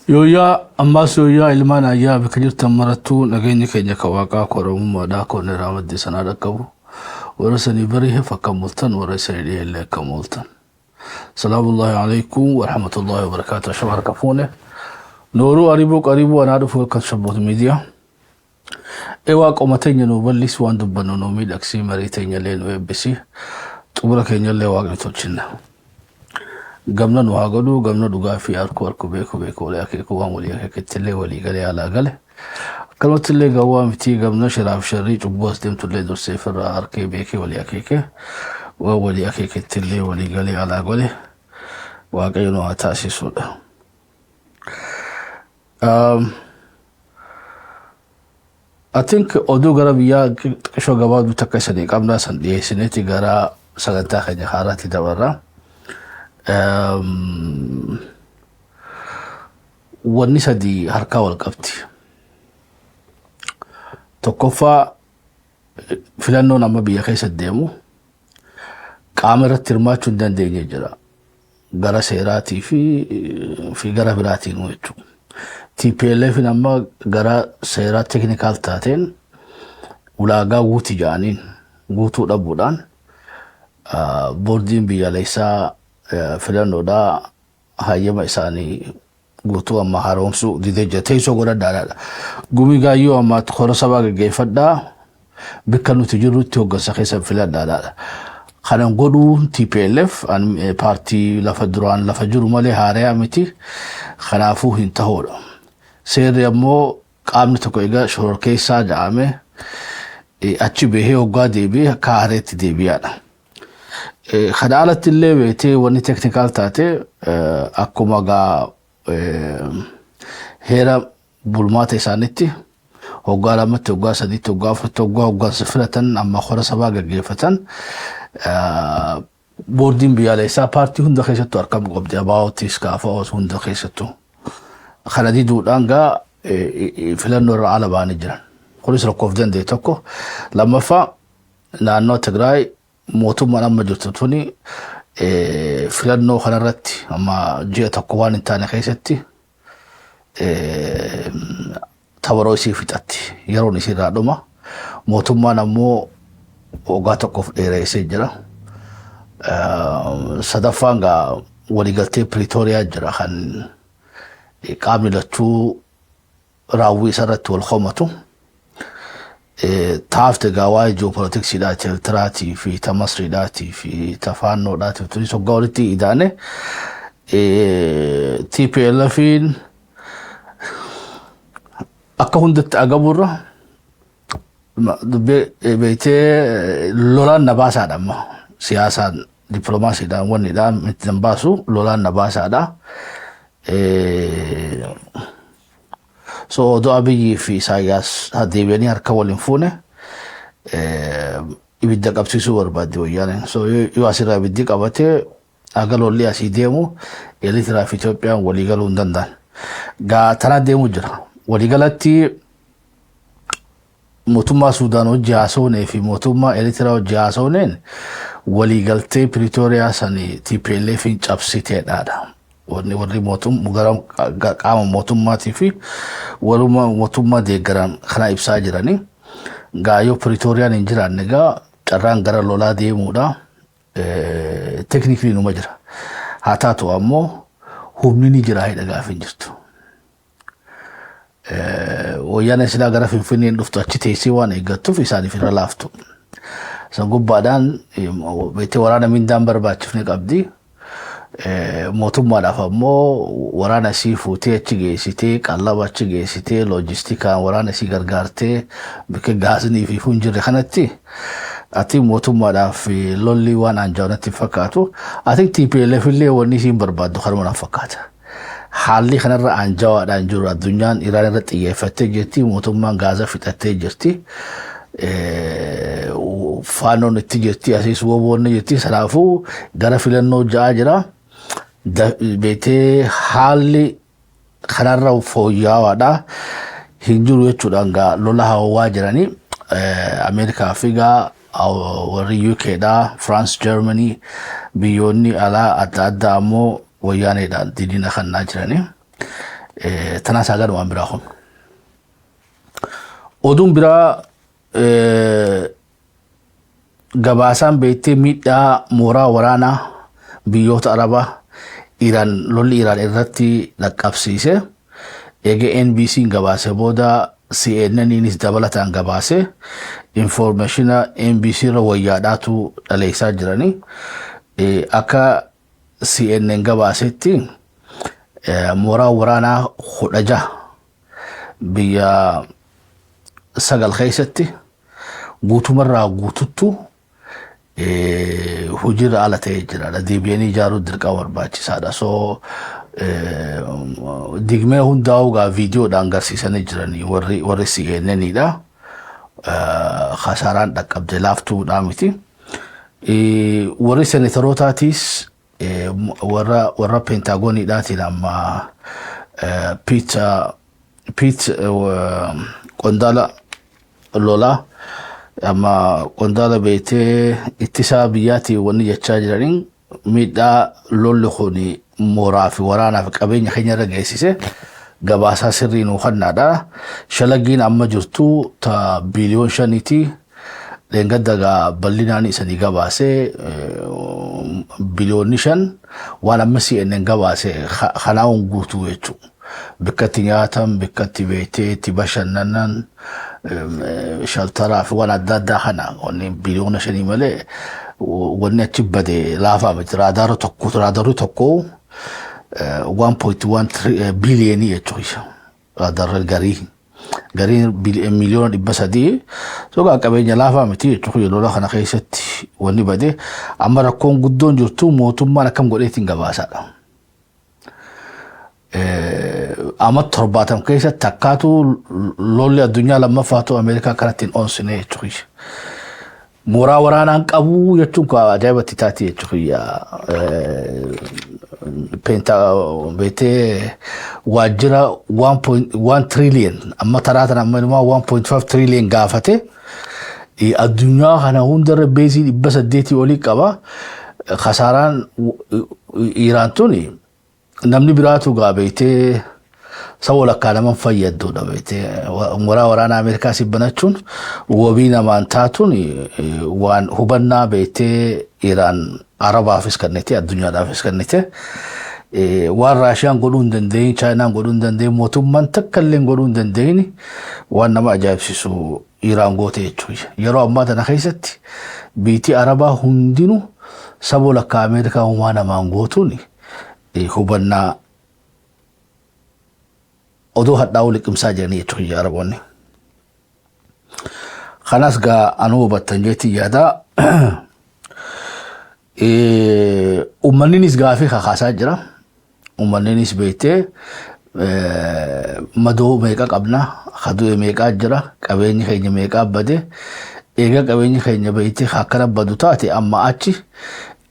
Yooyyaa ammaas yooyyaa ilmaan ayyaa bakka jirtan marattuu nageenyi keenya kan waaqaa kan oromummaadhaa kan irraa madde sanaa dhaqqabu warra sanii bariheef akka mooltan warra isanii dhiyeellee akka mooltan. Salaamullahi alaikum warahmatullahi wabarakatuh. Ashama harka fuune. Nooruu aribuu qaribuu anaa dhufu akka shabboota miidiyaa. Ee waaqoma teenya nuu bal'isi waan dubbannu nuu miidhagsii marii teenya illee nu eebbisi xumura keenya illee waaqni tolchinna. Gamna nu haa godhu gamna dhugaa fi harkuu harkuu beeku beeku walii akeeku waan walii akeeketti illee walii galee alaa gale. Akkanumatti illee gawwaa mitii gamna shiraaf sharrii cubbuu as deemtu illee dursee ofirraa harkee beekee walii akeeke waan walii akeeketti illee walii galee alaa gale waaqayyo nu haa taasisuudha. I think oduu gara biyyaa xiqqishoo gabaabduu takka isanii qabnaa san dhiyeessineeti gara sagantaa keenya haaraatti dabarra. Wanni sadii harkaa wal qabdi. Tokkoffaa, filannoon amma biyya keessa deemu qaama irratti hirmaachuu hin dandeenye jira. Gara seeraatii fi gara biraatiin jechuudha. TPLF amma gara seeraa technical taateen ulaagaa guuti jedhaniin guutuu dhabuudhaan boordiin biyyaalessaa filannoodhaa hayyama isaanii guutuu amma haaromsuu didee jira. Teessoo godhadhaadha. Gumii gaayyoo amma kora sabaa gaggeeffadhaa bakka nuti jirrutti hooggansa keessa filadhaadha. Kanan godhuu TPLF paartii lafa duraan lafa jiru malee haarayaa miti. Kanaafuu hin ta'uudha. Seerri ammoo qaamni tokko egaa shororkeessaa jedhame achi bahee hoggaa deebi'ee akka haareetti deebi'aadha. Kana alatti illee beetee wanni technical taate akkuma gaa heera bulmaata isaanitti hoggaa lamatti, hoggaa sadiitti, hoggaa afuritti, hoggaa hoggansa filatan amma kora sabaa gaggeeffatan boordiin biyyaalessaa paartii hunda keessattuu argamuu qabdi, ABO'ttis KFO's hunda keessattuu. Kana diduudhaan gaa filannoo irra ala ba'anii jiran. Kunis rakkoof danda'e tokko. Lammaffaa, naannoo Tigraay mootummaan amma jirtu tuni filannoo kanarratti amma ji'a tokko waan hin taane keessatti tabaroo isii fixatti. Yeroon isii irraa dhuma. Mootummaan ammoo waggaa tokkoof dheereessee jira. Sadaffaan gaa waliigaltee Piriitooriyaa jira kan qaamni lachuu raawwii isarratti wal komatu. Taafte gaa waa'ee ji'oopolitiksiidhaati, Eertiraatii fi ta Masriidhaatii fi ta Faannoodhaatii tunis waggaa walitti idaane TPLFiin akka hundatti agaburra dubbee beektee lolaan na baasaadha, amma siyaasaan dippiloomaasiidhaan wanniidhaan miti nan baasu, lolaan na baasaadha. So odoo Abiyyii fi Isaayyaas deebi'anii harka waliin fuune ibidda qabsiisuu barbaadde wayyaaneen. So yoo asirraa ibiddi qabatee haga lolli asii deemu Eertiraa fi Itoophiyaan walii galuu hin danda'an. Gaa tana deemu jira. Waliigalatti mootummaa Suudaan hojii haasofnee fi mootummaa Eertiraa hojii haasofneen waliigaltee Piriitooriyaa sanii TPLF hin cabsiteedhaadha. Wanni warri gara qaama mootummaatii fi waruma mootummaa deeggaran kana ibsaa jiranii. Gaa yoo Piriitooriyaan hin jiraanne gaa carraan gara lolaa deemuudha. Technically numa jira. Haa taatu ammoo humni ni jira hidha gaaf hin jirtu. Wayyaaneen silaa gara Finfinneen dhuftu achi teessee waan eeggattuuf isaaniif irra laaftu. San gubbaadhaan beektee waraana mindaan barbaachifne qabdi. Mootummaadhaaf ammoo waraana isii fuutee achi geessitee, qallaba achi geessitee, loojistikaan waraana isii gargaartee bakka gaasnii fi hin jirre kanatti ati mootummaadhaaf lolli waan anjaa'u natti fakkaatu. Ati TPLF illee wanni isiin barbaaddu kanuma natti fakkaata. Haalli kanarra anjaawaadhaan jiru addunyaan Iraan irra xiyyeeffattee jirti, mootummaan Gaazaa fixattee jirti. Faannoon itti jirti, asiis woboonni jirti. Sanaafuu gara filannoo ja'aa jira. Beetee haalli kanarra fooyya'aadha. Hin jiru jechuudhaan gaa lola hawwaa jiranii. Ameerikaa fi gaa warri UK dha, France, Germany, biyyoonni alaa adda addaa ammoo wayyaaneedhaan didina kannaa jiranii. Tanaas haa waan biraa kun. Oduun biraa, gabaasaan beektee miidhaa mooraa waraanaa biyyoota Arabaa Iraan, lolli Iraan irratti dhaqqabsiise, eega NBC'n gabaase booda CNN'nis dabalataan gabaase. Information NBC irra wayyaadhaatu dhaleessaa jiranii. Akka CNN gabaasetti, mooraa waraanaa 16 biyya sagal keessatti guutumarraa guututtu hojiirra ala ta'ee jira. Deebi'anii ijaaruu dirqama barbaachisaadha. So digmee hundaa'uu gaa viidiyoodhaan agarsiisanii jiranii warri CNNidha. Kasaaraan dhaqqabde laaftuudhaa miti. Warri senetarootaatiis warra Peentagooniidhaatiin amma Pete, qondaala lolaa, amma qondaala beetee ittisaa biyyaatiin wanni jechaa jiraniin, miidhaa lolli kun mooraa fi waraanaa fi qabeenya keenya irra geessise gabaasaa sirrii nuu kennaadha. Shalaggiin amma jirtu ta biiliyoon 5ti. Dheengadda gaa bal'inaan isanii gabaasee, biliyoonni 5 waan amma CNN gabaase kanaa'uun guutuu jechuudha. Bakka itti nyaatan, bakka itti beektee itti bashannanan, shelteraa fi waan adda addaa kana wanni biliyoona 5 malee wanni achi bade laafaa miti. Raadaara tokko, raadarri tokko 1.1 biiliyoonii jechuudha. Raadarri garii. Gariin miliyoona 300, so qabeenya laafaa miti jechuudha. Lola kana keessatti wanni bade, amma rakkoon guddoon jirtu mootummaan akkam godheetiin gabaasaadha. Amma 70 keessatti takkaatu lolli addunyaa lammaffaatu Ameerikaa kanatti hin oonsine jechuudha. Mooraa waraanaan qabu jechuun ajaa'ibatti taati jechuudha. Peenta beetee waajjira 1 trillion, amma taraa tana amma inumaa 1.5 trillion gaafate, addunyaa kana hundarra beezii 800 olii qaba. Kasaaraan Iraan tuni namni biraatu gaa beetee saba walakkaa naman fayyadduudha. Beetee mooraa waraanaa Ameerikaa si banachuun wabii namaan taatuun waan hubannaa beetee Iraan Arabaafis kennite, addunyaadhaafis kennite. Waan Raashiyaan godhuu hin dandeenye, Chaayinaan godhuu hin dandeenye, mootummaan takka illee godhuu hin dandeenye, waan nama ajaa'ibsiisu Iraan goote jechuudha. Yeroo ammaa tana keessatti biitii Arabaa hundinuu saba walakkaa Ameerikaa uumaa namaan gootuun hubannaa oduu hadhaa'uu liqimsaa jiranii jechuudha Araboonni. Kanas gaa anuu hubattan jeetii yaada. Uummanninis gaafii kakaasaa jira. Uummanninis beektee madoo meeqa qabna, kadu'e meeqaa jira, qabeenyi keenya meeqaa bade, eega qabeenyi keenya beektee akkana badu taate, amma achi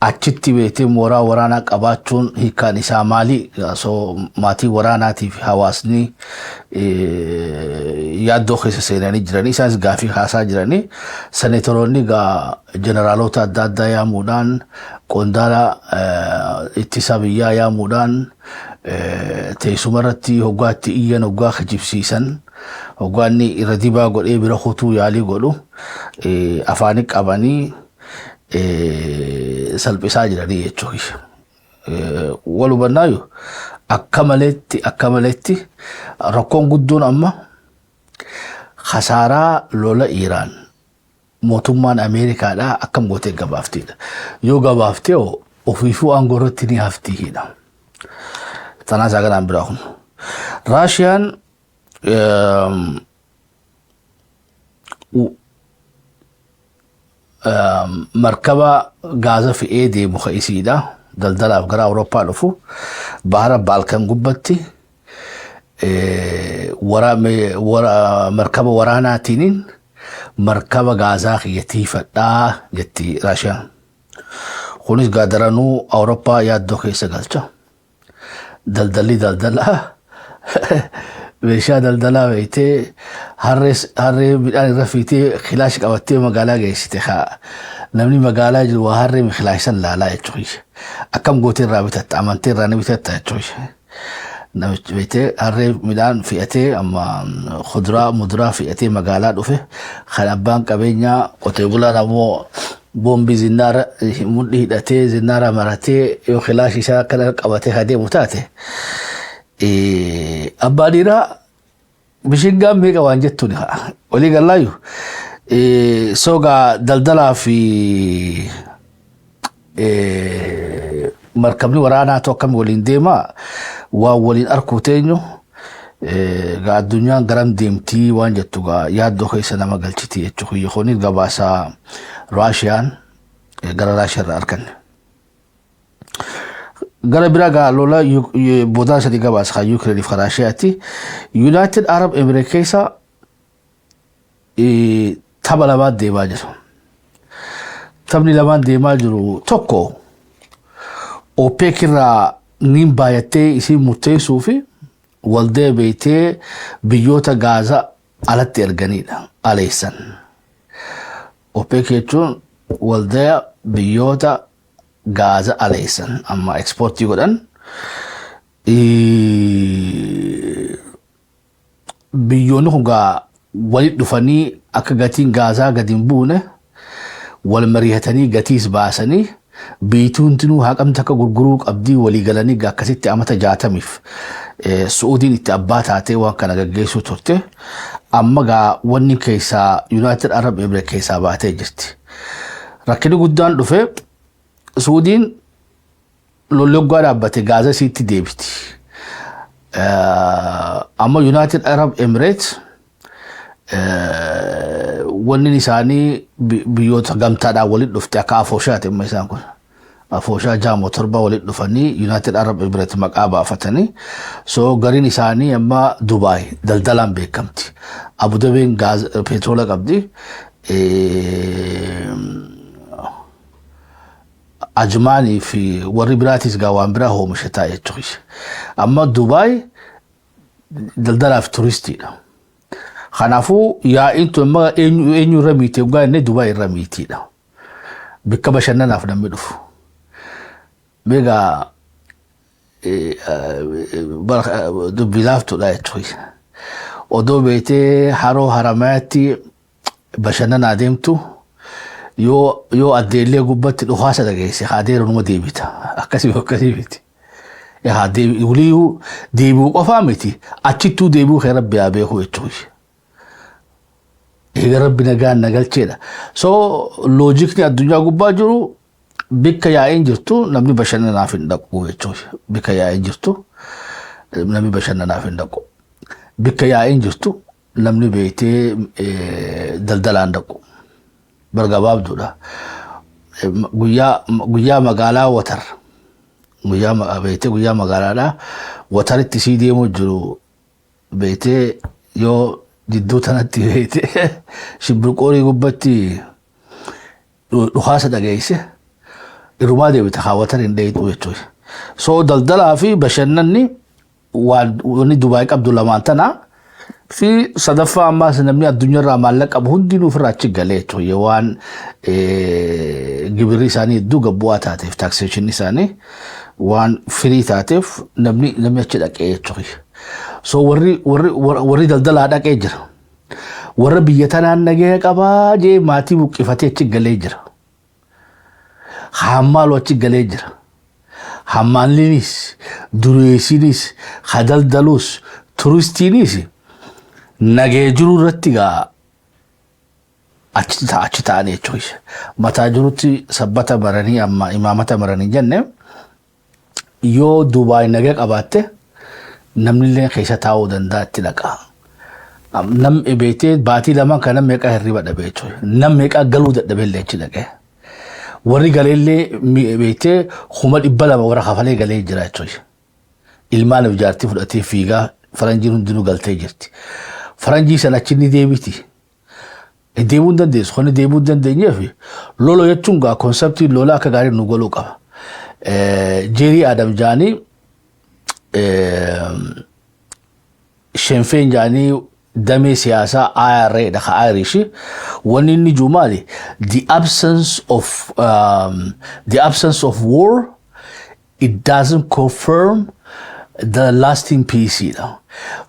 achitti beektee mooraa waraanaa qabaachuun hiikkaan isaa maali? So maatii waraanaatii fi hawaasni yaaddoo keessa seenanii jiranii, isaanis gaafii kaasaa jiranii. Seneetoroonni gaa jeneraalota adda addaa yaamuudhaan, qondaala ittisa biyyaa yaamuudhaan, teessuma irratti hoggaa itti iyyan, hoggaa kijibsiisan, hoggaa inni irra dibaa godhee bira kutuu yaalii godhu, afaanii qabanii salphisaa jiranii jechuudha. Wal hubannaayu, akka maleetti rakkoon guddoon amma khasaaraa lola Iraan mootummaan Ameerikaadhaa akkam gootee gabaafteedha. Yoo gabaaftee ofiifuu aangoo irratti ni haftiidha. Tanaa isaa kanaan biraa kun. Raashiyaan markaba gaaza fe'ee deemu ka isiidha. Daldalaaf gara Awurooppaa dhufu bahara Baalkan gubbatti markaba waraanaatiin markaba gaazaa kiyya tiifadhaa jetti Raashiyaan. Kunis gaadaranuu Awurooppaa yaaddoo keessa galcha. Daldalli daldalaa meeshaa daldalaa beektee harree midhaan irra fiitee kilaash qabattee magaalaa geessite, haa namni magaalaa jiru waa harree kilaash san laalaa jechuudha. Akkam gootee irraa bitatta, amantee irraa ni bitatta jechuudha. Namichi beektee harree midhaan fe'atee, amma kuduraa muduraa fe'atee magaalaa dhufe kan abbaan qabeenyaa, qotee bulaan ammoo boombii zinnaara mudhii hidhatee, zinnaara maratee, yoo kilaashii isaa akkana qabatee adeemu taate, abbaa dhiiraa bishingaan meeqa waan jettuun walii gallaayu. Sogaa daldalaa fi markabni waraanaa akkam waliin deema, waan waliin arkuu teenyu gaa. Addunyaan garam deemtii waan jettu gaa yaaddoo keessa nama galchiti jechuudha. Kuni gabaasaa Raashiyaan gara Raashiyaa irraa arganne. Gara biraa gaa lola boodaan sadii gabaasa kan Yukireeniif kan Raashiyaati. United Arab Emirates keessa tapha lamaan deemaa jiru. Taphni lamaan deemaa jiru tokko OPEC irraa niin baay'attee isiin murteessuu fi waldee beektee biyyoota Gaazaa alatti erganidha aleessan. OPEC jechuun waldaa biyyoota Gaazaa aleessan amma ekspoortii godhan. Biyyoonni kun gaa walitti dhufanii akka gatiin gaazaa gadi hin buune wal mari'atanii, gatiis baasanii, biituun tinuu haqamti akka gurguruu qabdii walii galanii, akkasitti amata 60f Su'uudiin itti abbaa taatee waan kana gaggeessuu turte. Amma gaa wanni keessaa United Arab Emirates keessaa baatee jirti. Rakkinni guddaan dhufe, Su'uudiin lolli hoggaa dhaabbate gaaza isiitti deebiti. Amma United Arab Emirates wanni isaanii biyyoota gamtaadhaan walitti dhufte akka afooshaati. Amma isaan kun afooshaa jaamoo torba walitti dhufanii United Arab Emirates maqaa baafatanii. So gariin isaanii amma Dubaay daldalaan beekamti. Abu Dhabiin petroola qabdi. Ajmaanii fi warri biraatis gaa waan biraa oomishataa jechuudha. Amma Dubaay daldalaaf turistiidha. Kanaafuu yaa'iin tun amma eenyu irra miite yoggaa inni Dubaay irra miitiidha. Bikka bashannanaaf namni dhufu. Meegaa dubbii laaftuudha jechuudha. Odoo beektee haroo Haramayaatti bashannanaa deemtu, yoo addeellee gubbatti dhukaasa dhageesse, adeera numa deebita. Akkasii akkasii miti. Waliyyuu deebi'uu qofaa miti, achittuu deebi'uu kee Rabbi haa beeku jechuudha. Eega Rabbi nagaan na galcheedha. So loojikni addunyaa gubbaa jiru, bikka yaa'iin jirtu namni bashannanaaf hin dhaqu jechuudha. Bikka yaa'iin jirtu namni bashannanaaf hin dhaqu. Bikka yaa'iin jirtu namni beektee daldalaan dhaqu. Bargabaabduudha. Guyyaa magaalaa Watar, guyyaa beektee guyyaa magaalaadhaa Wataritti sii deemuu jiru, beektee yoo jidduu tanatti beektee shimbirqoorii gubbatti dhukaasa dhageesse, irrumaa deebita, kaawwatan hin dheeyxu jechuudha. So daldalaa fi bashannanni waan wanni Dubaay qabdu lamaan tana fi sadaffaa ammaas namni addunyaarraa maallaqa qabu hundinuu ofirraa achi galee jechuudha. Waan gibirri isaanii hedduu gabbu'aa taateef, taxation isaanii waan firii taateef, namni achi dhaqee jechuudha. So warri daldalaa dhaqee jira. Warra biyya tanaan nagaya qabaa jee maatii buqqifatee achi galee jira. Hammaalu achi galee jira. Hammaallinis, dureessinis, hadaldalus, turistiinis nagaya jiru irratti gaa achi ta'anii jechuudha. Mataa jirutti sabbata maranii amma imaamata maranii jenne, yoo Dubaay nagaa qabaatte namni illee keessa taa'uu danda'a, itti dhaqa. Nam beektee baatii 2 kan nam meeqa hirriba dhabe jechuudha. Nam meeqa galuu dadhabee illee achi dhaqee. Warri galeellee beektee 200,000 warra kafalee galee jira jechuudha. Ilmaan ijaartii fudhatee fiigaa, faranjiin hundinuu galtee jirti. Faranjii sana achi ni deebiti. Deebuu hin dandeessu. Kan deebuu hin dandeenyeef lola jechuun gaa conceptiin lola akka gaarii nu galuu qaba. Gerry Adams jaanii, Sinn Féin jaanii, damee siyaasaa IRA dha ka Irish. Wanni inni jiru maali? The absence of war, it doesn't confirm The lasting peace dha.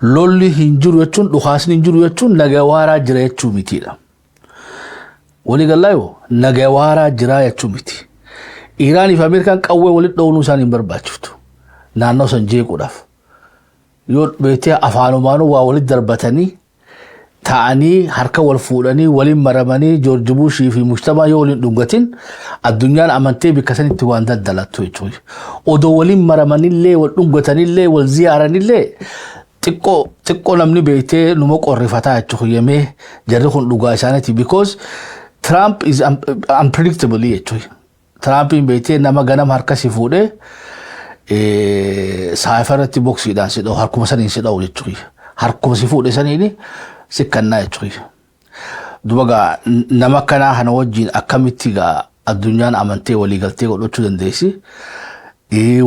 Lolli hin jiru jechuun, dhukaasni hin jiru jechuun nagaa waaraa jira jechuu mitiidha. Walii galaa yoo nagaa waaraa jira jechuu miti. Iraanii fi Ameerikaan qawwee walitti dhoowwuu isaan hin barbaachiftu. Naannoo san jeequudhaaf. Yoo beektee afaanumaanuu waa walitti darbatanii ta'anii, harka wal fuudhanii, waliin maramanii, Joorji Bushii fi Mujtamaa yoo waliin dhungatin, addunyaan amantee bikka sanitti waan daldalattu jechuudha. Odoo waliin maramanillee, wal dhungatanillee, wal ziyaaranillee, xiqqoo xiqqoo namni beektee numa qorrifataa jechuudha, yemee jarri kun dhugaa isaaniiti, because Trump is unpredictable jechuudha. Trumpiin beektee nama ganam harka si fuudhee saafa irratti boksiidhaan si dha'u, harkuma saniin si dha'u jechuudha. Harkuma si fuudhe saniini si kannaa jechuudha. Duba gaa nama akkanaa kana wajjin akkamitti gaa addunyaan amantee waliigaltee godhachuu dandeessi?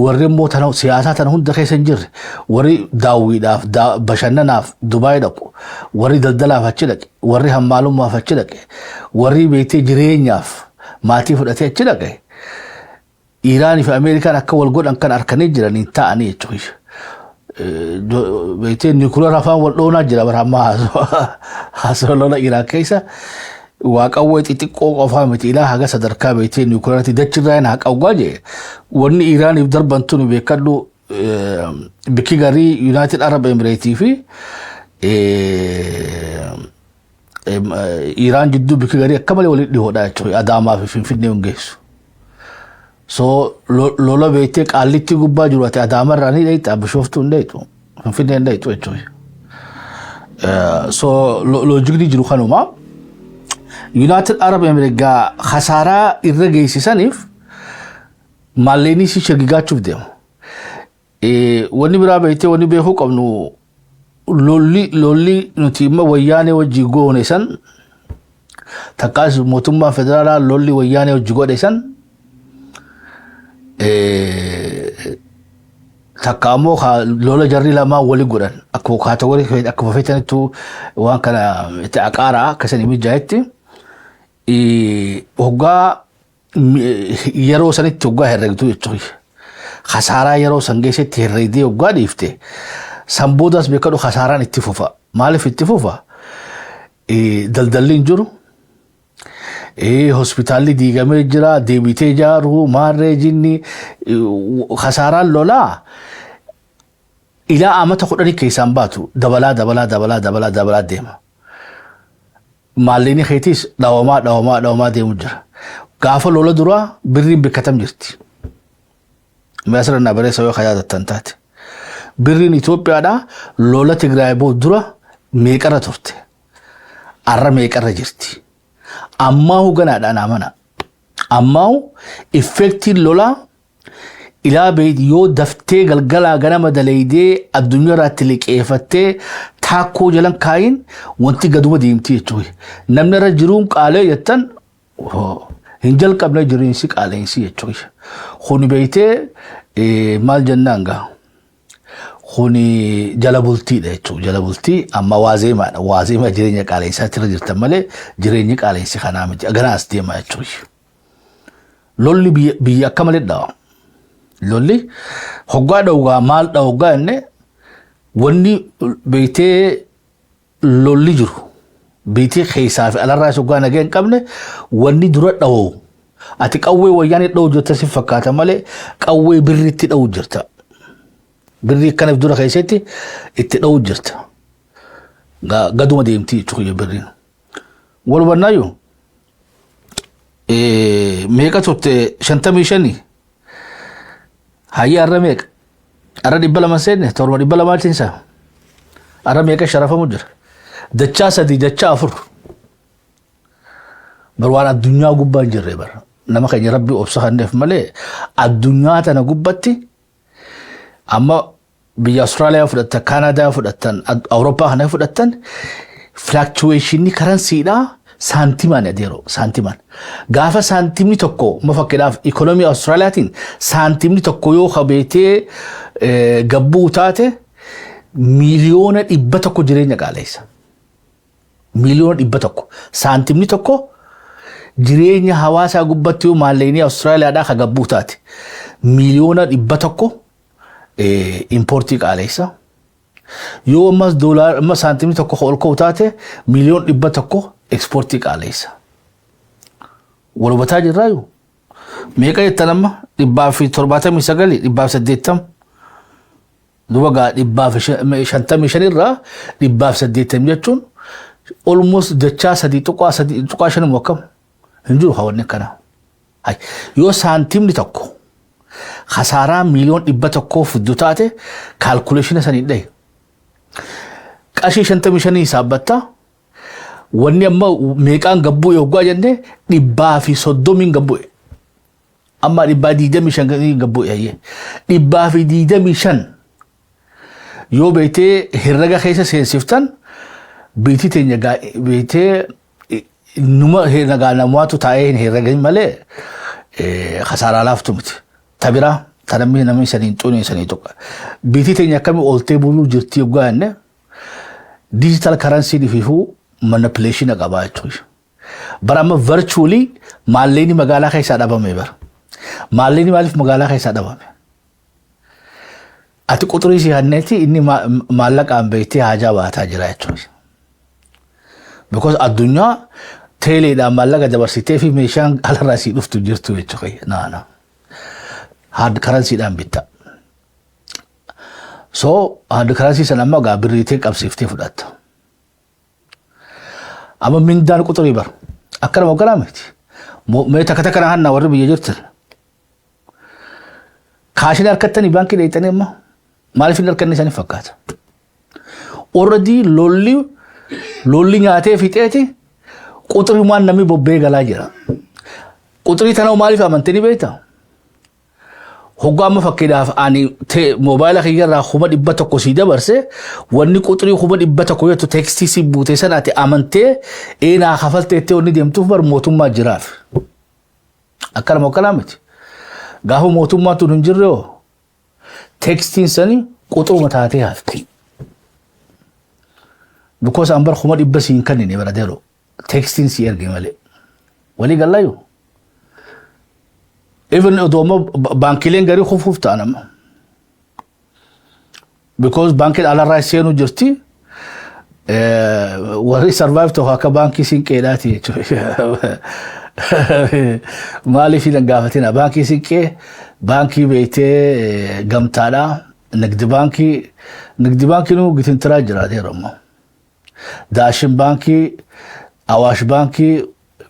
Warri immoo tana siyaasaa tana hunda keessa hin jirre, warri daawwiidhaaf, bashannanaaf Dubaay dhaqu, warri daldalaaf achi dhaqe, warri hammaalummaaf achi dhaqe, warri beektee jireenyaaf maatii fudhatee achi dhaqe, Iraanii fi Ameerikaan akka wal godhan kan harkanii jiranii ta'anii jechuudha. Beektee nuclear afaan wal dhoonaa jira bara ammaa haasawaa lola Iraan keessa. Waa qawwee xixiqqoo qofaa miti, ilaa haga sadarkaa beektee nuclearati dachirraa hin haqawwaa jee. Wanni Iraaniif darban tun beekadhu, bikki garii United Arab Emirates fi Iraan jidduu bikki garii akka malee walitti dhihoodha jechuudha. Adaamaa fi Finfinnee hin geessu. So lola beektee Qaallitti gubbaa jiru ati Adaamarraa ni dheeyxa, Bishooftuu hin dheeyxu, Finfinnee hin dheeyxu jechuudha. So logicni jiru kanuma. United Arab Emirates gaa khasaaraa irra geessisaniif maalleenii si shagigaachuuf deema. Wanni biraa beektee wanni beekuu qabnu, lolli nuti imma Wayyaanee wajjii goone san, takkaas mootummaa federaalaa lolli Wayyaanee wajji godhe san, takka ammoo lola jarri lamaan wali godhan akkuma category akkuma feetanittu waan kana itti aqaaraa akkasanii mijaa'etti, hoggaa yeroo sanitti hoggaa herregdu jechuudha. Khasaaraa yeroo san geessetti herregdee hoggaa dhiifte, san boodas beekadhu, khasaaraan itti fufa. Maaliif itti fufa? Daldalli hin jiru. Hospitaalli diigamee jira, deebitee ijaaruu maarree jinni khasaaraan lolaa ilaa amata 10 keessaan baatu dabalaa dabalaa dabalaa dabalaa dabalaa deema. Maallaqni keetiis dhawamaa dhawamaa dhawamaa deemu jira. Gaafa lola duraa birriin bikkatam jirti. Asirra na bareessa yoo yaadattan taate. Birriin Itoophiyaadhaa lola Tigraay dura meeqarra turte? Arra meeqarra jirti? Ammaa ganaadhaan amana. Ammaa effectiin lolaa ilaa yoo daftee galgalaa ganama daleeydee addunyaa irratti liqeeffattee taakkoo jalan kaayin, wanti gaduma deemti jechuudha. Namni irra jiruun qaalee jettan hin jalqabne jireensi qaaleensi jechuudha. Kuni beeytee maal jennaan gaa? Kuni jala bultiidha jechuudha. Jala bultii amma waazeemaadha. Waazeema jireenya qaaleensaatti irra jirtan malee jireenyi qaaleensi kanaa miti. Ganaas deema jechuudha. Lolli biyya akka malee dhawa. Lolli hoggaa dhawgaa maal dhawgaa jenne, wanni beeytee lolli jiru beeytee keessaa fi alarraa hoggaa nagaa hin qabne, wanni dura dhawoo ati qawwee Wayyaanee dha'u jirta si fakkaata malee qawwee birriitti dha'u jirta. Birrii akkanaaf dura keessatti itti dha'u jirta. Gaduma deemti jechuudha birriin. Wal hubannaayyuu meeqa turte? 55. Hayya, har'a meeqa? Har'a 200 seenne, torba 200 tiinsa. Har'a meeqa sharafamu jira? Dachaa sadii, dachaa afur. Bar waan addunyaa gubbaa hin jirre bara. Nama keenya Rabbi obsa kanneef malee addunyaa tana gubbatti amma biyya Austraaliyaa fudhattan, Kaanadaa fudhattan, Awurooppaa kana fudhattan, fluctuationii currencydhaa saantimaan adeero saantimaan. Gaafa saantimni tokko, ma fakkiidhaaf ikonomii Austraaliyaatiin saantimni tokko yoo kabeetee gabbuu taate, 100,000,000 jireenya qaaleessa. 100,000,000 saantimni tokko jireenya hawaasaa gubbatti yoo maallaqni Austraaliyaadhaa ka gabbuu taate, 100,000,000. Importii qaaleessa. Yoo ammas doolaar amma saantimii tokko ol ka'u taate, 100,000,000 exportii qaaleessa. Wal hubataa jirraayu. Meeqa jettan amma? 179, 180. Duba gaa 155 irraa 180 jechuun almost dachaa 3.3.5 immoo akkam hin jiru hawanni akkanaa. Yoo saantimni tokko kasaaraa 100,000,000 fiddu taate, calculationa sanii dhahe. Qarshii 55 hisaabbattaa, wanni amma meeqaan gabbu'e hoggaa jennee, 130n gabbu'e. Amma 125 gabbu'e hayyee. 125 yoo beektee herrega keessa seensiftan, biitii teenya beektee numa herregaa namaatu taa'ee hin herregin malee kasaaraa laaftu miti. Tabiraa ta namni saniin xuunee sanii tokko. Biitii teenya akkamii ooltee buluu jirti hoggaa jenne, digital currency ififuu manipulation qabaa jechuudha. Bara amma virtually maallaqni magaalaa keessaa dhabame bara. Maallaqni maaliif magaalaa keessaa dhabame? Ati quxurii si hanneeti, inni maallaqaan beektee haajaa baataa jira jechuudha. Because addunyaa teeleedhaan maallaqa dabarsitee fi meeshaan alarraa sii dhuftu jirtu jechuudha. Naana. Hard currencyidhaan bitta. So hard currency sana amma gaa birriitee qabsiiftee fudhatta. Amma mindaan quxurii bara. Akkana moggalaa miti. Mee takka takka na hannaa, warri biyya jirtan. Cashin harkattanii baankii dheeyxanii amma maaliif hin harkanne isaanii fakkaata? Already lolli nyaatee fixeeti quxuriimaan namni bobbee galaa jira. Quxurii tana maaliif amantanii beektaa? Hoggaa amma fakkiidhaaf ani moobaayila kiyyarraa 100,000 sii dabarse, wanni quxurii 100,000 jettu textii si buute sana ati amantee eenaa kafalteettee wanni deemtuuf bar mootummaa jiraaf. Akkanuma akkanaa miti. Gaafa mootummaan tun hin jirre hoo, textiin sani quxuruma taatee hafti. Because an bar 100,000 siin kennine bara deero textiin si erge malee. Walii gallayyuu. Even odoo amma baankileen garii kufuuf ta'an amma. Because baankiin alarraa seenuu jirti. Warri survive tokko akka baankii Siinqeedhaati jechuudha. Maaliif hin gaafatina? Baankii Siinqee, baankii beektee Gamtaadhaa, Nigdi Baankii, Nigdi Baankiin gitintiraa jira yeroo ammaa. Daashin Baankii, Awaash Baankii,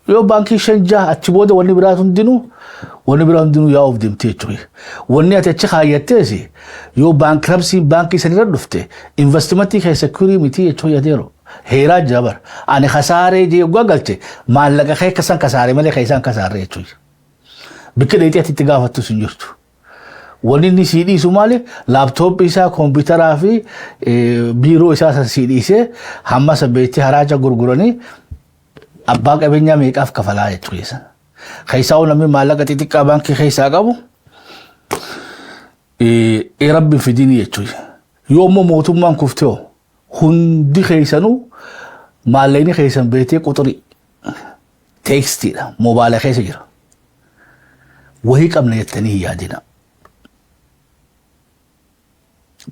yoo baankii shan jaha achi booda wanni biraa hundinuu yaa'uuf deemte jechuudha. Wanni ati achi kaayyattees yoo bankruptcy baankii sanirra dhufte, investmentii keessa secure miti jechuudha yadeero. Heeraa jira bara. Ani kasaaree jee yoggaa galche, maallaqa kee kasan kasaaree malee keessaan kasaaree jechuudha. Bikka dheetii ati itti gaafattus hin jirtu. Wanni inni sii dhiisu maali? Laptopii isaa, kompiitaraa fi biiroo isaa san sii dhiisee, hamma sabbeetti haraaja gurguranii abbaa qabeenyaa meeqaaf kafalaa jechuudha. Keessaa namni maallaqa xixiqqaa baankii keessaa qabu rabbi fidini jechuudha. Yoo immoo mootummaan kuftee, hundi keessanuu maallaqni keessan beetee quxurii textiidha moobaayila keessa jira. Wahii qabna jettanii hin yaadina.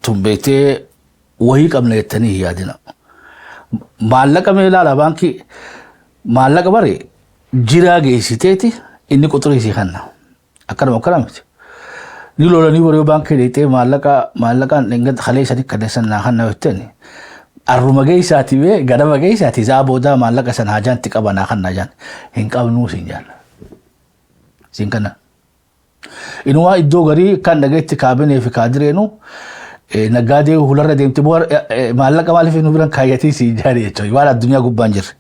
Tun beetee wahii qabna jettanii hin yaadina. Maallaqa mee ilaala, baankii maallaqa bare jiraa geessiteeti, inni quxurii sii kenna. Akkanuma akkana miti. Ni lolanii boree baankii dheexee maallaqa maallaqaan dhingata kalee sanii kanneen naa kenna jetteen, arruma geessaati bee ganama geessaati isaa boodaa maallaqa sana hajaan itti qaba naa kenna jaan, hin qabnuu siin jaan. Siin kenna. Inumaa iddoo garii kan dhageetti kaabinee fi kaadireenu naggaadee hularra deemte maallaqa maaliif nu biran kaayyatii si jaari jechuudha. Waan addunyaa gubbaan jirre.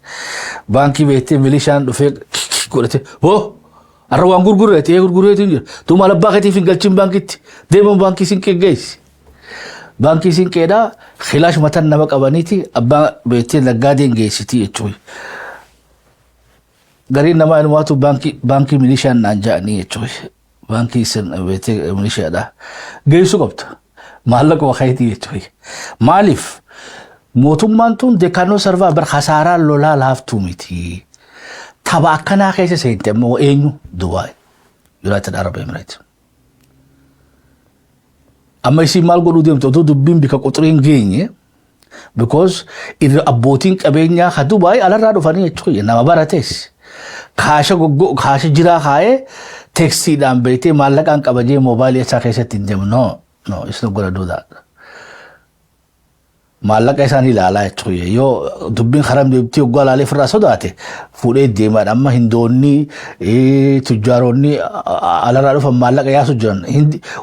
Baankii beektee milishaan dhufee godhate, hoo har'a waan gurgureeti ee gurgureetu hin jira. Tu maal abbaa keetiif hin galchin, baankitti deeman baankii Sinqee geessi. Baankii Sinqeedhaa khilaash matan nama qabaniiti abbaa beektee naggaadeen geessiti jechuudha. Gariin namaa inumaatu baankii milishaan naan ja'anii jechuudha. Baankii isin beektee milishaadha. Geessu qabda. Maallaqa keetii jechuudha. Maaliif? Mootummaan tun deekaanoo sarvaa bar kasaaraa lolaa laaftuu miti. Tapha akkanaa keessa seente ammoo eenyu? Dubaay. United Arab Emirates. Amma isiin maal godhuu deemte otoo dubbiin bika quxurii hin geenye? Because irra abbootiin qabeenyaa ka Dubaay alarraa dhufanii jechuudha, nama barates. Kaasha goggo kaasha jiraa kaayee teeksiidhaan beektee maallaqaan qabajee moobaayilii isaa keessatti hin deemu. No, no, it's not gonna do that. Maallaqa isaan ilaalaa jechuudha. Yoo dubbiin karaa deemtee waggaa ilaalee ofirraa sodaate fuudhee deemaadha. Amma Hindoonni, tujjaaronni alarraa dhufan maallaqa yaasu jiran.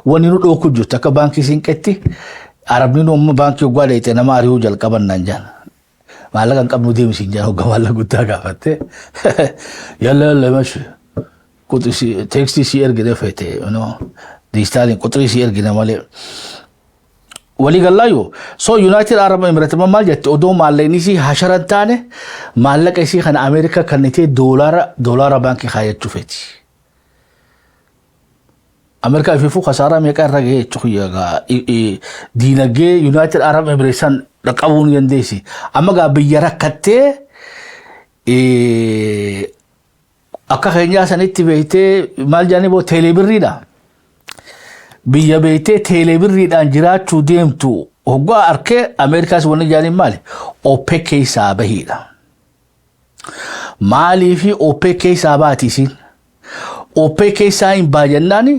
Wanni nu dhooku jirtu akka baankii Siinqeetti Arabni nu amma baankii waggaa dheeyite nama ari'uu jalqaban naan jaan. Maallaqa hin qabnu deemsi hin jaan waggaa maallaqa guddaa gaafatte. Yalla yalla mashi. Teeksii si ergine feete diijitaaliin quxirii si ergine malee. Walii gallaayyuu. So United Arab Emirates maal jette? Odoo maallaqni isii hashara hin taane maallaqa isii kana Ameerikaa kennitee doolaara baankii kaayachuu feeti. Ameerikaa ifiifuu kasaaraa meeqa irra gahee jechuudha, diinagdee United Arab Emirates san dhaqqabuu ni dandeessi. Amma gaa biyya rakkattee akka keenyaa sanitti beektee maal jedhanii boo teelebirriidha. Biyya beektee teelebirriidhaan jiraachuu deemtu hoggaa arkee Ameerikaas wanni jedhaniin maali? OPEC keessaa bahiidha. Maaliifi OPEC keessaa baati isiin? OPEC keessaa hin baajannaan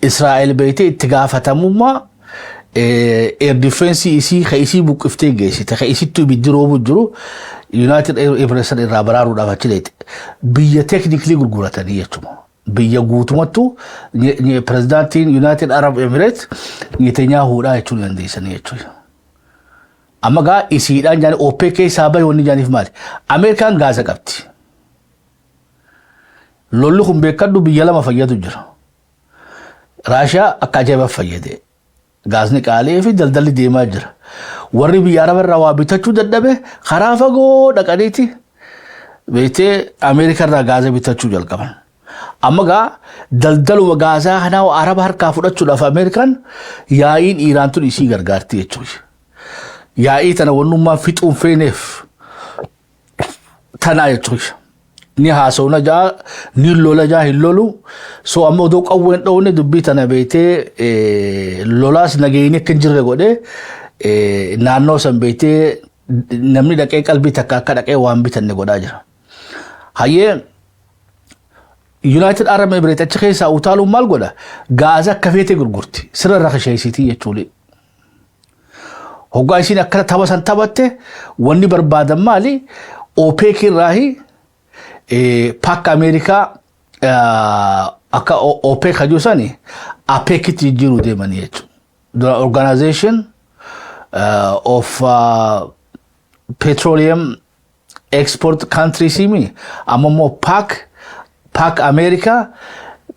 Israa'el beektee itti gaafatamummaa air defense isii ka isii buqqiftee geessite, ka isittuu ibiddi roobu jiru United Emirates irraa baraaruudhaaf achi dheete. Biyya technically gurguratanii jechuudha. Biyya guutumattu pirezidaantiin United Arab Emirates Netanyahuudhaa jechuu dandeessanii jechuudha. Amma gaa isiidhaan jaanii OPEC keessaa bahe wanni jaaniif maali? Ameerikaan gaasa qabdi. Lolli kun beekadhu biyya lama fayyadu jira. Raashiyaa akka ajaa'ibaaf fayyade. Gaasni qaalii fi daldalli deemaa jira. Warri biyya Araba irraa waa bitachuu dadhabe karaa fagoo dhaqaniiti beektee Ameerikaa irraa gaasa bitachuu jalqaban. Amma gaa daldaluma gaazaa kanaa Araba harkaa fudhachuudhaaf Ameerikaan yaa'iin Iiraan tun isii gargaarti jechuudha. Yaa'ii tana wannummaa fixuun feeneef tanaa jechuudha. Ni haasawna jaa, ni lola jaa, hin lolu. So amma odoo qawween dhoowne dubbii tana beektee lolaas nageenyi akka hin jirre godhee naannoo san beektee namni dhaqee qalbii takka akka dhaqee waan bitanne godhaa jira. Hayyee, United Arab Emirates achi keessaa utaaluun maal godha? Gaaza akka feete gurgurti. Sirra irra kasheessitii jechuudha. Hoggaa isiin akkana tapha san taphatte wanni barbaadan maali? OPEC irraahi pakka Ameerikaa akka OPEC hajuu sani APECitti jijjiiruu deemanii jechuudha. The Organization of Petroleum Export Countries himi amma immoo PAC America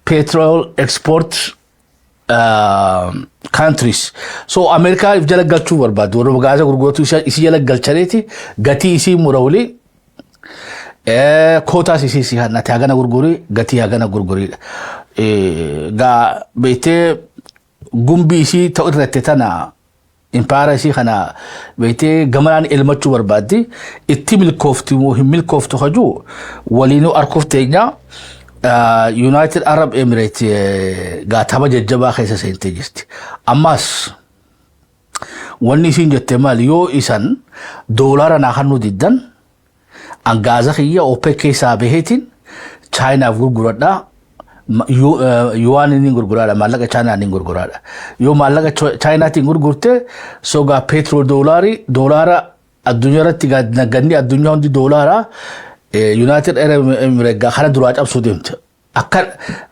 Petrol Export Countries. So Ameerikaa if jala galchuu barbaadu. Warra gaasa gurguratu isii jala galchaniiti gatii isii mura walii kootaas isii si hannate hagana gurgurii, gatii hagana gurguriidha. Gaa beektee gumbii isii ta'u irratti tana impaara isii kana beektee gamanaan elmachuu barbaaddi. Itti milkoofti moo hin milkooftu hajuu waliinuu arkuuf teenya. United Arab Emirates gaa tapha jajjabaa keessa seentee jirti. Ammas wanni isiin jette maali? Yoo isan doolaara naa kannuu diddan an gaaza kiyya OPEC keessaa baheetiin Chaayinaaf gurguradhaa, yuwaan inni gurguraadha, maallaqa Chaayinaa inni gurguraadha. Yoo maallaqa Chaayinaatiin gurgurte sogaa petrol doolaarii doolaara addunyaa irratti nagganni addunyaa hundi doolaara United Arab Emirates gaa kana duraa cabsuu deemte. Akka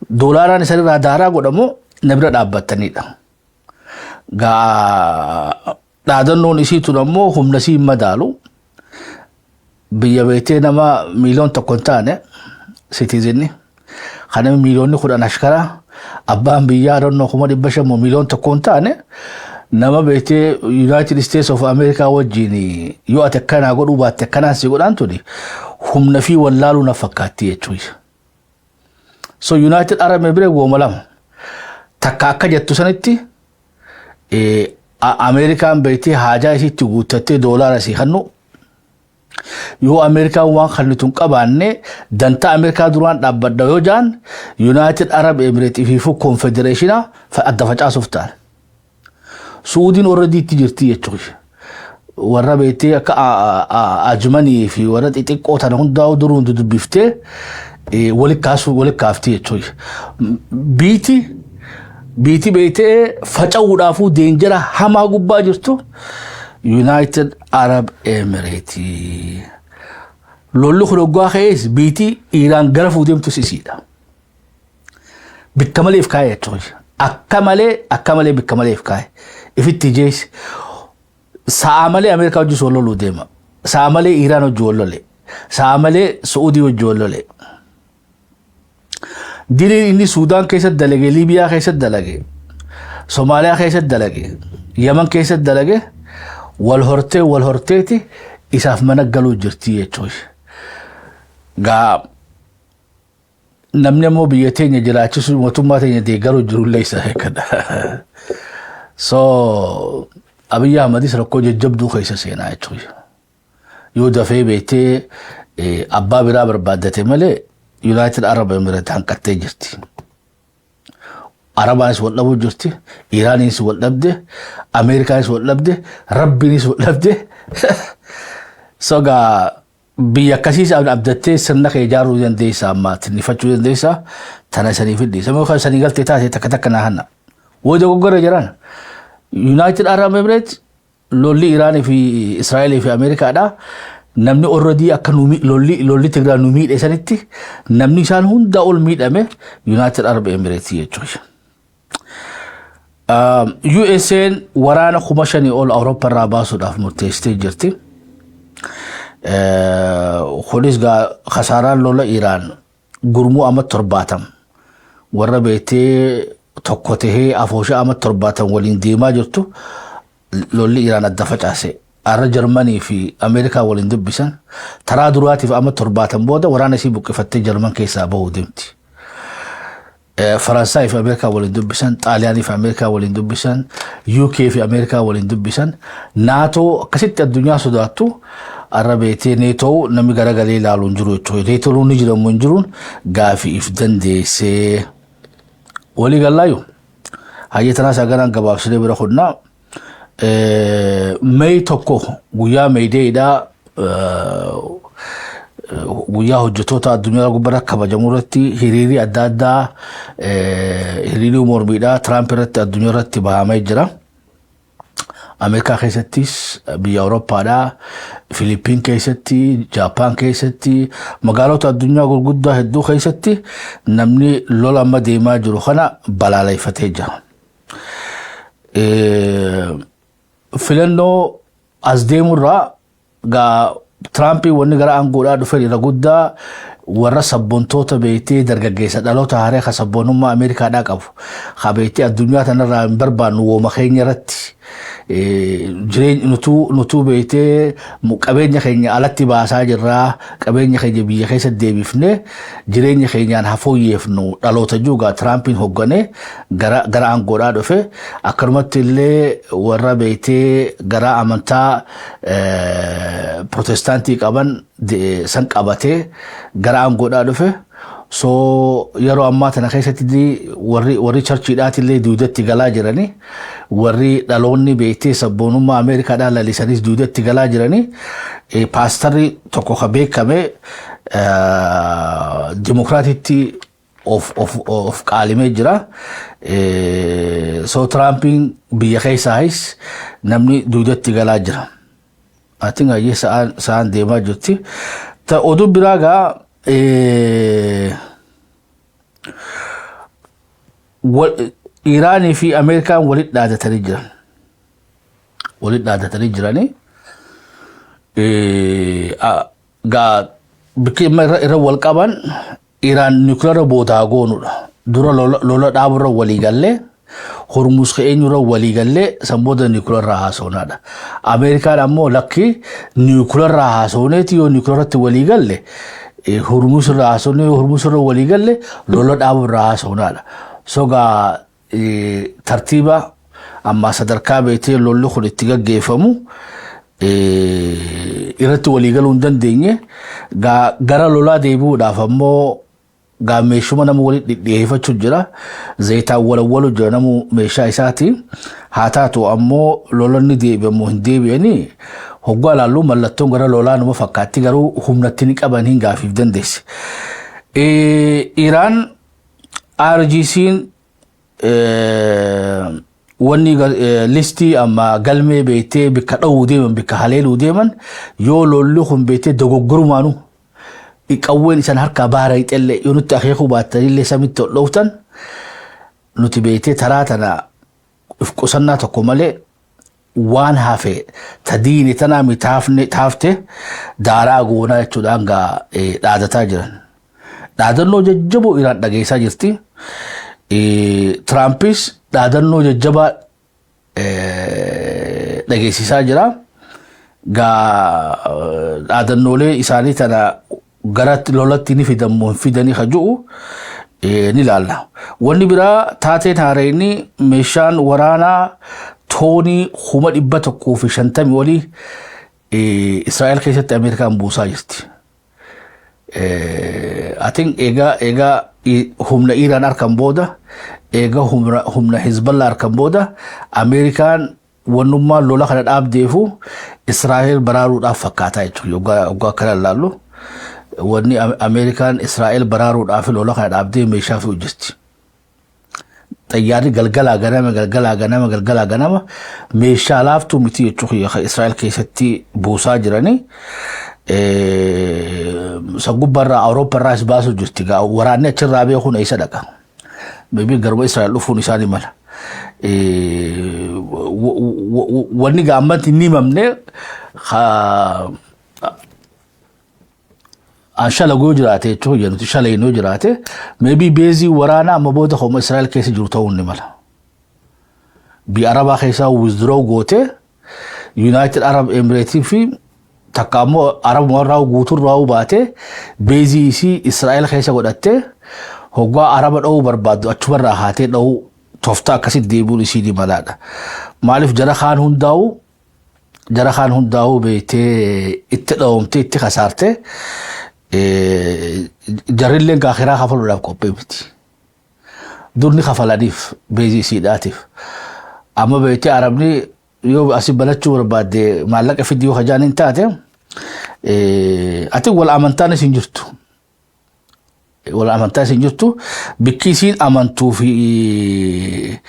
doolaaraan isaan irraa daaraa godhamu na bira dhaabbattanidha. Gaa dhaadannoon isii tun ammoo humna isii hin madaalu. Biyya beektee nama 1 miiliyoon hin taane citizenni. Kana 10 miiliyoonni ashkara abbaan biyyaa dhannoo 500,000 moo 1 miiliyoon hin taane nama beektee United States of America wajjin yoo ati akkanaa godhuu baatte akkanaan si godhaan tuni humna fi wallaaluu na fakkaatti jechuudha. So United Arab Emirates wooma lama. Takka akka jettu sanitti Ameerikaan beektee haajaa isiitti guuttattee doolaara isii kennu, yoo Ameerikaan waan kennitu hin qabaanne dantaa Ameerikaa duraan dhaabbadha yoo jaan United Arab Emirates ifiifuu confederation adda facaasuuf ta'an. Suudiin already itti jirti jechuudha. Warra beektee akka Ajmanii fi warra xixiqqoo tana hundaa'u duruun dudubbiftee walitti kaasuu walitti kaafti jechuudha. Biiti beektee faca'uudhaafuu danger hamaa gubbaa jirtu United Arab Emirates. Lolli kun hoggaa ka'ees biitii Iiraan gara fuudeemtus isiidha. Bikka maleef kaa'e jechuudha. Akka malee bikka maleef kaa'e. Ifitti ijeessi. Sa'a malee Ameerikaa wajjin wal loluu deema. Sa'a malee Iiraan wajjin wal lole. Sa'a malee Su'uudii wajjin wal lole. Diliin inni Suudaan keessatti dalage, Liibiyaa keessatti dalage, Somaaliyaa keessatti dalage, Yaman keessatti dalage, wal hortee wal horteeti isaaf mana galuu jirti jechuudha. Gaa namni ammoo biyya teenya jiraachisu, mootummaa teenya deeggaruu jirullee isa eeggata. So Abiyyi Ahmadis rakkoo jajjabduu keessa seenaa jechuudha. Yoo dafee beektee abbaa biraa barbaaddate malee United Arab Emirates hanqattee jirti. Arabaanis wal dhabuu jirti, Iraaniinis wal dhabde, Ameerikaanis wal dhabde, Rabbiinis wal dhabde. So gaa biyya akkasiis abdattee sirna kee ijaaruu dandeessa, amma tinnifachuu dandeessa, tana sanii fidhi. Sababa kan sanii galtee taate takka takka naa hanna. Woo dogoggora jiran. United Arab Emirates lolli Iraanii fi Israa'elii fi Ameerikaadha. Namni already akka lolli Tigraay nu miidhe sanitti namni isaan hunda ol miidhame United Arab Emirates jechuudha. USA'n waraana 5,000 ol Awurooppaa irraa baasuudhaaf murteessitee jirti. Kunis kasaaraan lola Iraan gurmuu amma 70 warra beektee tokko tahee afoosha amma 70 waliin deemaa jirtu lolli Iraan adda facaase. Har'a Jarmanii fi Ameerikaa waliin dubbisan, taraa duraatiif amma 70 booda waraana isii buqqifattee Jarman keessaa bahuu deemti. Faransaay fi Ameerikaa waliin dubbisan, Xaaliyaanii fi Ameerikaa waliin dubbisan, UK fi Ameerikaa waliin dubbisan, NATO akkasitti addunyaa sodaattu har'a beektee NATO namni garagalee ilaalu hin jiru jechuudha. NATO ni jedhamu hin jiruun gaafii if dandeessee walii gallaayu. Hayyee, tanaas haganaan gabaabsinee bira kunnaa. May 1 guyyaa May Daydhaa, guyyaa hojjettoota addunyaa gubbaarra kabajamu irratti hiriirri adda addaa, hiriirri mormiidhaa Tiraamp irratti addunyaa irratti bahamee jira. Ameerikaa keessattis, biyya Awurooppaadhaa, Filiippiin keessatti, Jaappaan keessatti, magaalota addunyaa gurguddaa hedduu keessatti namni lola amma deemaa jiru kana balaaleffatee jira. Filannoo as deemurraa gaa Tiraampiin wanni gara aangoodhaa dhufe irra guddaa warra sabboontoota beektee dargaggeessa dhaloota haaree ka sabboonummaa Ameerikaadhaa qabu. Ka beektee addunyaa tanarraa hin barbaannu, wooma keenya irratti jireenya nutuu beektee qabeenya keenya alatti baasaa jirraa, qabeenya keenya biyya keessa deebifnee jireenya keenyaan hafooyyeefnu dhaloota juugaa Tiraampiin hoogganee gara aangoodhaa dhufe. Akkanumatti illee warra beektee gara amantaa Protestaantii qaban san qabatee gara aangoodhaa dhufe. So yeroo ammaa tana keessatti warri churchiidhaati illee duudatti galaa jirani, warri dhaloonni beektee sabboonummaa Ameerikaadhaa lalisanis duudatti galaa jirani. Paastarri tokko ka beekame Dimokiraatitti of qaalimee jira. So Tiraampiin biyya keessaayis namni duudatti galaa jira. Atiin hayyee sa'aan deemaa jirti. Oduu biraa gaa Iraanii fi Ameerikaan walitti dhaadatanii jiran. Walitti dhaadatanii jiranii. Gaa bikki irra wal qaban Iraan nuclear boodaa goonudha. Dura lola dhaaburra walii gallee, Hormuz eenyurra walii gallee, san booda nuclearraa haasawnaadha. Ameerikaan ammoo lakki, nuclearraa haasawneeti yoo nuclearratti walii galle, Hormuz irraa haasawne, yoo Hormuz irra walii galle lola dhaaburraa haasawnaadha. So gaa tartiiba ammaa sadarkaa beektee lolli kun itti gaggeeffamu irratti walii galuu hin dandeenye. Gara lolaa deebi'uudhaaf ammoo Gaa meeshuma nama walitti dhidhiyeeffachuu jira. Zayitaan walawwalu jira namu meeshaa isaati. Haa taatu ammoo lolonni deebi'amu hin deebi'anii hoggaa ilaallu mallattoon gara lolaa numa fakkaatti, garuu humnatti ni qaban hin gaafiif dandeesse. Iraan IRGC'n wanni listii amma galmee beektee bikka dha'uu deeman, bikka haleeluu deeman, yoo lolli kun beektee dogoggorumaanu qawween isaan harkaa baara ixellee yoo nutti akeekuu baattanillee samitti ol dhooftan, nuti beektee taraa tana if qusannaa tokko malee waan hafe ta diine tanaa mi taafte daaraa goonaa jechuudhaan gaa dhaadataa jiran. Dhaadannoo jajjaboo Iraan dhageessaa jirti. Tiraampis dhaadannoo jajjabaa dhageessisaa jira. Gaa dhaadannoolee isaanii tana gara lolatti ni fidamu hin fidanii ka ji'u ni ilaalla. Wanni biraa taateen haareenni meeshaan waraanaa toonii 150,000 olii Israa'el keessatti Ameerikaan buusaa jirti. Atin eegaa humna Iraan harkan booda, eegaa humna Hezbollah harkan booda, Ameerikaan wannummaan lola kana dhaabdeefu Israa'el baraaruudhaaf fakkaataa jechuudha. Yoggaa akkana ilaallu wanni Ameerikaan Israa'el baraaruudhaaf lola kana dhaabdee meeshaa fi hojjetti. Xayyaarri galgalaa ganama, galgalaa ganama, galgalaa ganama meeshaa laaftuu miti jechuudha Israa'el keessatti buusaa jiranii. San gubbaarraa Awurooppaarraas baasuu jirti. Waraanni achirraa beekuun eessa dhaqa? Maybe garuma Israa'el dhufuun isaanii mala. Wanni gaammatti hin himamne an shalagoo jiraate jechuun nuti shalaynoo jiraate, maybe beezii waraanaa amma booda homa Israa'el keessa jiru ta'uu ni mala. Biyya Arabaa keessaa withdraw gootee United Arab Emirates fi takka ammoo Arabuma irraa guuturraa baatee beezii isii Israa'el keessa godhattee hoggaa Araba dha'uu barbaaddu achumarraa haatee dha'uu tooftaa akkasitti deebi'uun isii ni malaadha. Maaliif jara kaan hundaa'u beektee itti dhawamtee itti kasaarte, jarrilleen gaakiraa kafaluudhaaf qophii miti. Durni kafalaniif beezii isiidhaatiif. Amma beektee Arabni yoo asii banachuu barbaadde maallaqa fidii yoo hajaan hin taate, ati wal amantaan isin jirtu. Wal amantaa isin jirtu, bikki isiin amantuu fi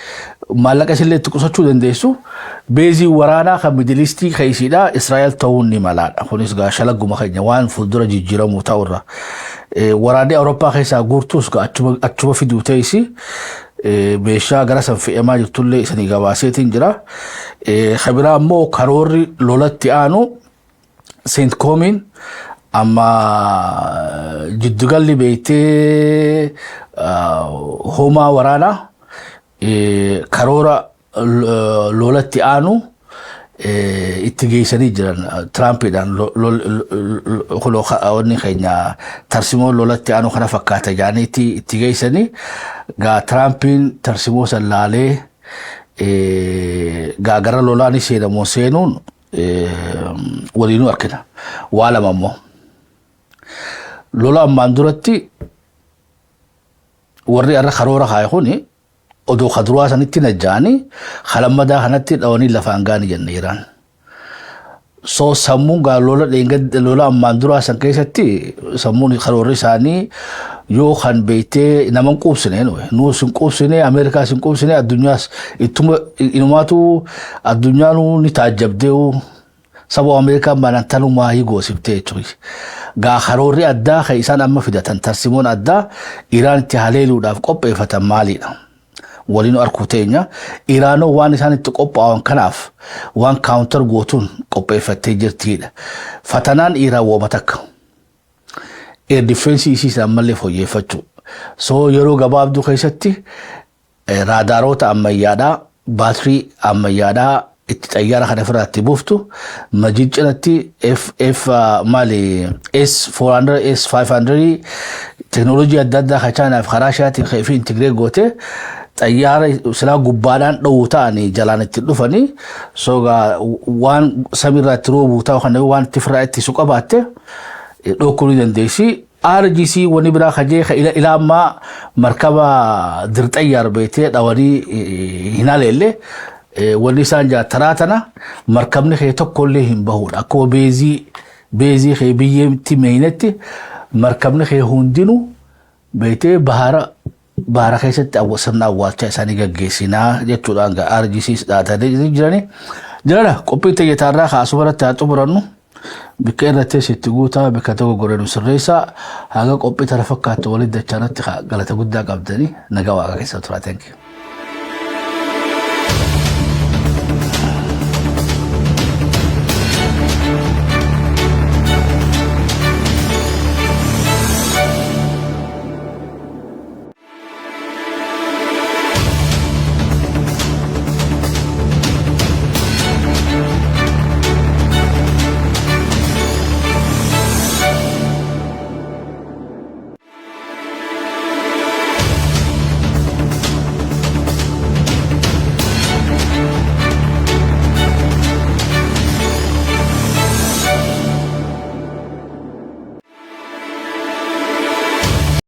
maallaqa isillee itti qusachuu dandeessu beezii waraanaa kan Middle Eastii kan isiidha Israa'el ta'uun ni malaadha. Kunis gaa shalagguma keenya waan fuuldura jijjiiramuu ta'urra. Waraanni Awurooppaa keessaa guurtuus gaa achuma fiduu ta'isi meeshaa gara san fe'amaa jirtullee isanii gabaaseetiin jira. Kabiraa ammoo karoorri lolatti aanu CENTCOMiin amma jiddugalli beektee homaa waraanaa karoora lolatti aanu itti geessanii jiran Tiraampiidhaan. Wanni keenya tarsimoo lolatti aanu kana fakkaata jedhanii itti geessanii, gaa Tiraampiin tarsimoo san laalee gaa gara lolaa seenamoo seenuun waliinuu argina. Waa lama immoo lola ammaan duratti warri irra karoora kaaye kuni odoo kaduraa sanitti najja'anii halammadaa kanatti dhawanii lafaan gaani jenne Iraan. So sammuun gaa lola dheengadda lola ammaan duraa san keessatti sammuun karoorri isaanii yoo kan beektee nama hin quubsine, nuus hin quubsine, Ameerikaas hin quubsine, addunyaas ittuma inumaatu addunyaanuu ni taajjabdee saba Ameerikaan baanaan tanumaa goosiftee jechuudha. Gaa karoorri addaa kan isaan amma fidatan, tarsimoon addaa Iraan itti haleeluudhaaf qopheeffatan maalidha? Waliin arkuu teenya. Iraanoo waan isaan itti qophaa'an kanaaf waan counter gootuun qopheeffattee jirtiidha. Fatanaan Iraan wooma takka. Air defense isii ammallee fooyyeffachuu. So yeroo gabaabduu keessatti raadaaroota ammayyaadhaa, baatirii ammayyaadhaa itti xayyaara kana ofirraa itti buuftu, Majid cinatti F F maali S-400, S-500, teknoolojii adda addaa kan Chaayinaaf karaa ishaatiin fi integrate goote xayyaara silaa gubbaadhaan dhowwu ta'anii jalaan itti dhufanii, so waan samiirraa itti roobuu ta'u kana waan itti ofirraa ittisu qabaatte dhokuu ni dandeessi. IRGC wani biraa kajee ila ammaa markaba dirxayyaar beetee dhawanii hin haleelle. Wanni isaan jaa taraa tana markabni kee tokkollee hin bahudha. Akkuma base kee biyyeetti meeynetti markabni kee hundinuu beetee bahara keessatti sirna awwaalchaa isaanii gaggeessinaa jechuudhaan IRGC dhaatanii jiranii. Jirana qophii tayyataarraa kaasuu irratti haa xumurannu. Bikka irratti sitti guutaa, bikka tokko gorenu sirreessaa. Haga qophii tana fakkaattu walitti dachaanatti galata guddaa qabdanii nagaa Waaqa keessa turaa. Thank you.